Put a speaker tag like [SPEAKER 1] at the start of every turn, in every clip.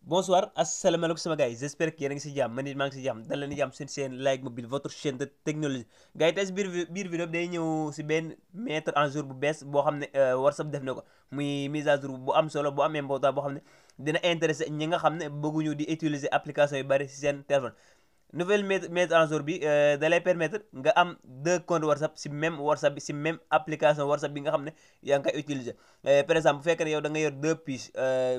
[SPEAKER 1] Bonsoir, asalaamaaleykum sama gars yi j'espère que yéen a ngi si jàmm man it maa ngi si jàmm dal leen di jàmm seen chaîne Like Mobile votre chaîne de technologie gars yi tey si biir vidéo bi day ñëw si benn mettre en jour bu bees boo xam ne WhatsApp def na ko muy mise à jour bu am solo bu am important boo xam ne dina intéressé ñi nga xam ne bëgguñu di utiliser application yu bari si seen téléphone. Nouvelle mettre en jour bi da lay permettre nga am deux comptes WhatsApp si même WhatsApp bi si même application WhatsApp bi nga xam ne yaa ngi koy utiliser par exemple bu fekkee ne yow da nga yor deux puces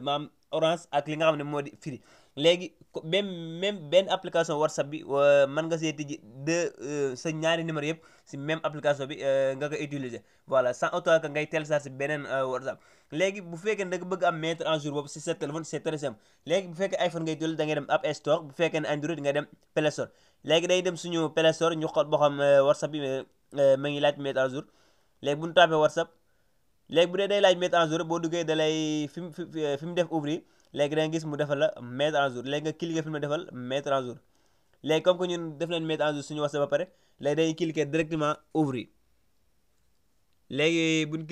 [SPEAKER 1] maam Orange ak li nga xam ne moo di Free léegi même benn application WhatsApp bi mën nga see tijji deux sa ñaari numéro yëpp si même application bi nga koy utiliser voilà sans autant que ngay télécharger beneen WhatsApp. léegi bu fekkee ne da nga bëgg am mettre en jour boobu si sa téléphone c'est très simple léegi bu fekkee iPhone ngay jël da ngay dem App Store bu fekkee ne Android nga dem Play Store léegi day dem suñu Play Store ñu xool boo xam WhatsApp bi ma ngi laaj mettre en jour léegi bu ñu tapé WhatsApp léegi bu dee day laaj mettre en jour boo duggee da lay fi mu def ouvrir léegi da nga gis mu defal la mettre en jour léegi nga cliquer fi mu defal mettre en jour léegi comme que ñun def nañ mettre en jour suñu WhatsApp ba pare léegi day cliquer directement ouvrir léegi buñ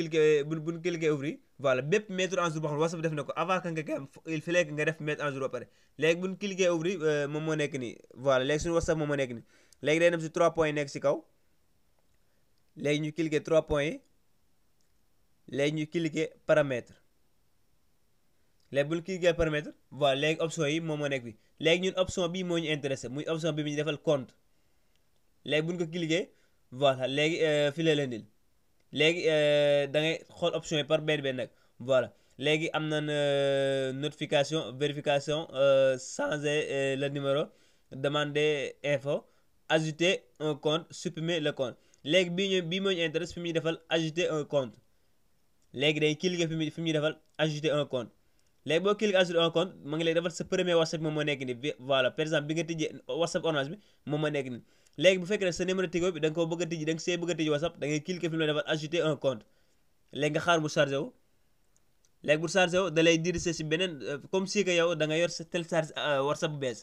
[SPEAKER 1] cliquer ouvrir voilà bépp mettre en jour boo xam ne WhatsApp def na ko avant que nga koy am il fallait que nga def mettre en jour ba pare léegi buñ cliquer ouvrir moom moo nekk nii voilà léegi suñu WhatsApp moom moo nekk nii léegi day dem si 3 points yi nekk si kaw léegi ñu cliquer 3 points yi léegi ñu cliquer paramètre léegi bu ñu cliquer paramètre voilà léegi option yi moom moo nekk bi léegi ñun option bii moo ñu intéressé muy option bi ñu defal compte léegi bu ñu ko cliquer voilà léegi fii la leen dil léegi da ngay xool option yi par benn benn nag voilà léegi am na notification vérification changer le numéro demander info ajouter un compte supprimer le compte léegi bii moo ñu intéressé fi muy defal ajouter un compte léegi day cliquer fi muy defal ajouter un compte léegi boo cliquer ajouter un compte ma ngi lay defal sa premier WhatsApp moom moo nekk nii voilà par exemple bi nga tijjee WhatsApp Orange bi moom moo nekk nii léegi bu fekkee ne sa numéro Tigo bi da nga ko bëgg a tijji da nga see bëgg a tijji WhatsApp da ngay cliquer fi mu la defal ajouter un compte léegi nga xaar bu chargé wu léegi bu chargé wu da lay diriger si beneen comme si que yow da nga yor sa télécharge WhatsApp bu bees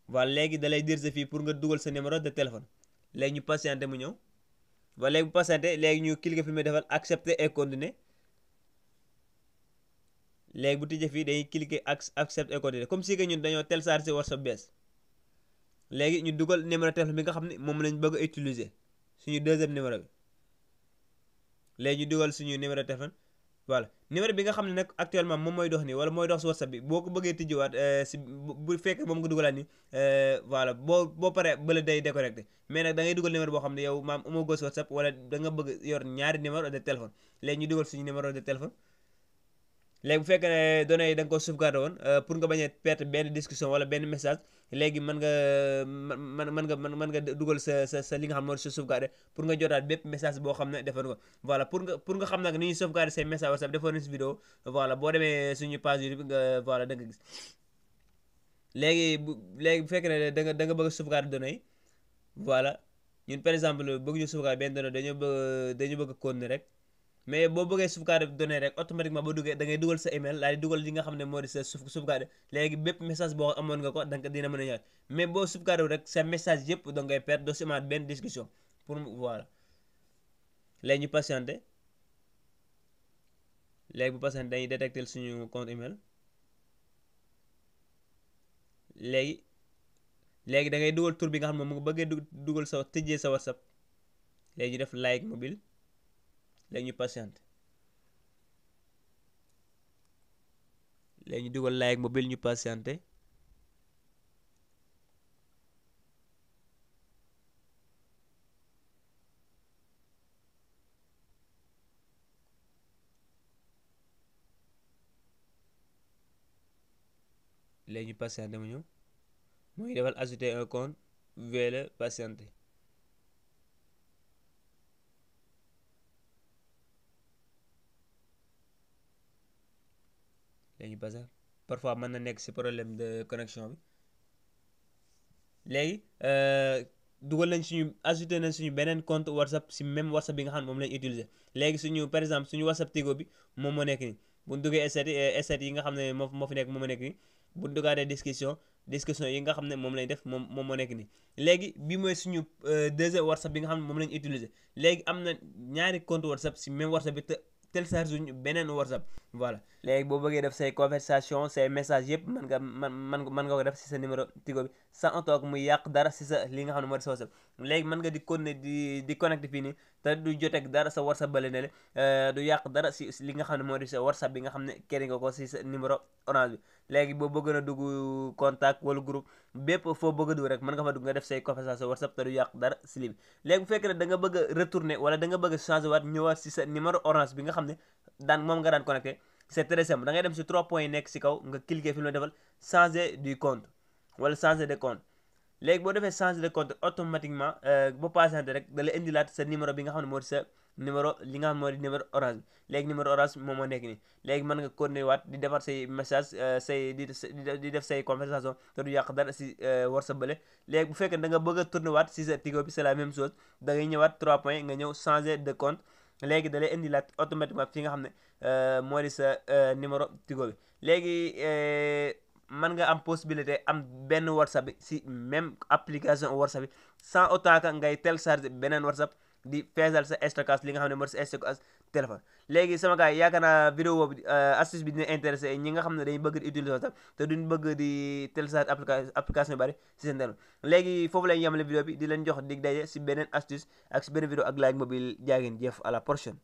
[SPEAKER 1] voilà léegi da lay diriger fii pour nga dugal sa numéro de téléphone léegi ñu patienté mu ñëw voilà léegi bu patienté léegi ñu cliquer fi mu defal accepter et continuer léegi bu tijjee fii dañuy cliquer accepter et continuer comme si que ñun dañoo télécharger WhatsApp bees léegi ñu dugal numéro téléphone bi nga xam ne moom lañ bëgg a utiliser suñu deuxième numéro bi léegi ñu dugal suñu numéro téléphone voilà numéro bi nga xam ne nag actuellement moom mooy dox nii wala mooy dox si WhatsApp bi boo ko bëggee tijjiwaat si bu fekkee moom nga dugalaat nii voilà boo paree bële day déconnecté mais nag da ngay dugal numéro boo xam ne yow maam amoo gos WhatsApp wala da nga bëgg yor ñaari numéro de téléphone léegi ñu dugal suñu numéro de téléphone léegi bu fekkee ne données yi da nga ko sauvegarder woon pour nga bañ a perdre benn discussion wala benn message léegi mën nga dugal sa li nga xam ne moo di sa sauvegarder pour nga jotaat bépp message boo xam ne defoon ko voilà pour nga xam nag ni ñuy sauvegarder say message WhatsApp defoon nañ si vidéo voilà boo demee suñu page YouTube nga voilà da nga gis léegi bu fekkee ne da nga bëgg a sauvegarder données yi voilà ñun par exemple bëgg ñu sauvegarder benn données dañu bëgg a continuer rek mais boo bëggee sauvegarder données rek automatiquement boo duggee da ngay dugal sa email daal di dugal li nga xam ne moo di sa sauvegarder léegi bépp message boo amoon nga ko danga dina mën a ñëwaat mais boo sauvegarder rek sa message yëpp da ngay perdre doo si amaat benn discussion pour voilà léegi ñu patienter léegi bu patienter dañuy détecter suñu compte email léegi da ngay dugal tur bi nga xam ne moom nga bëggee dugal sa tëjee sa WhatsApp léegi ñu def Like Mobile léegi ñu patiente léegi ñu dugal Like Mobile ñu patiente léegi ñu patiente mu ñëw mu ngi defal ajouter un compte veuillez patienter léegi ñu patiente parfois mën na nekk ci problème de connexion bi léegi dugal nañ suñu ajouté nañ suñu beneen compte WhatsApp ci même WhatsApp bi nga xam ne moom lañ utiliser léegi suñu par exemple suñu WhatsApp Tigo bi moom moo nekk nii bu ñu duggee stat yi nga xam ne moo fi nekk moom moo nekk nii bu ñu duggaatee discussion yi nga xam ne moom lañ def moom moo nekk nii léegi bi mooy suñu deuxième WhatsApp bi nga xam ne moom lañ utiliser léegi am na ñaari compte WhatsApp ci même WhatsApp bi te télécharge wuñ beneen WhatsApp. voilà léegi boo bëggee def say conversation say message yëpp mën nga ko def si sa numéro Tigo bi sans toog muy yàq dara si sa li nga xam ne moo di sa WhatsApp. léegi mën nga di continuer di connecté fii nii te du joteeg dara sa WhatsApp bale ne le du yàq dara si li nga xam ne moo di sa WhatsApp bi nga xam ne kenn nga ko si sa numéro Orange bi. léegi boo bëgg na dugg contact wala groupe bépp foo bëgg a dugg rek mën nga fa dugg nga def say conversation WhatsApp te du yàq dara si li bi. léegi bu fekkee ne da nga bëgg a retourner wala da nga bëgg a changer waat ñëwaat si sa numéro Orange bi nga xam ne moom nga daan connecté, c'est très simple. da ngay dem si 3 points yi nekk si kaw nga cliquer fi mu la defal changer du compte wala changer de compte. léegi boo defee changer de compte automatiquement boo patienté rek da lay indilaat sa numéro bi nga xam ne moo di sa numéro li nga xam moo di numéro Orange bi. léegi numéro Orange moom moo nekk nii. léegi mën nga continuer waat di defar say message say di def say conversation te du yàq dara si WhatsApp bële. léegi bu fekkee da nga bëgg a tourner waat si sa Tigo bi c'est la même chose da ngay ñëwaat 3 points nga ñëw changer de compte. léegi da lay indilaat automatiquement fi nga xam ne moo di sa numéro Tigo bi. léegi mën nga am possibilité am benn WhatsApp bi si même application WhatsApp bi sans autant que ngay télécharger beneen WhatsApp di feesal sa stockage li nga xam ne moo di sa stockage téléphone. léegi sama gars yi yaakaar naa vidéo boobu astuce bi dina intéressé ñi nga xam ne dañuy bëgg di utiliser WhatsApp te duñ bëgg di télécharger application yu bari si seen téléphone. léegi foofu lañ yemale vidéo bi di leen jox dig daje si beneen astuce ak si beneen vidéo ak Like Mobile. jaa ngeen jëf à la prochaine.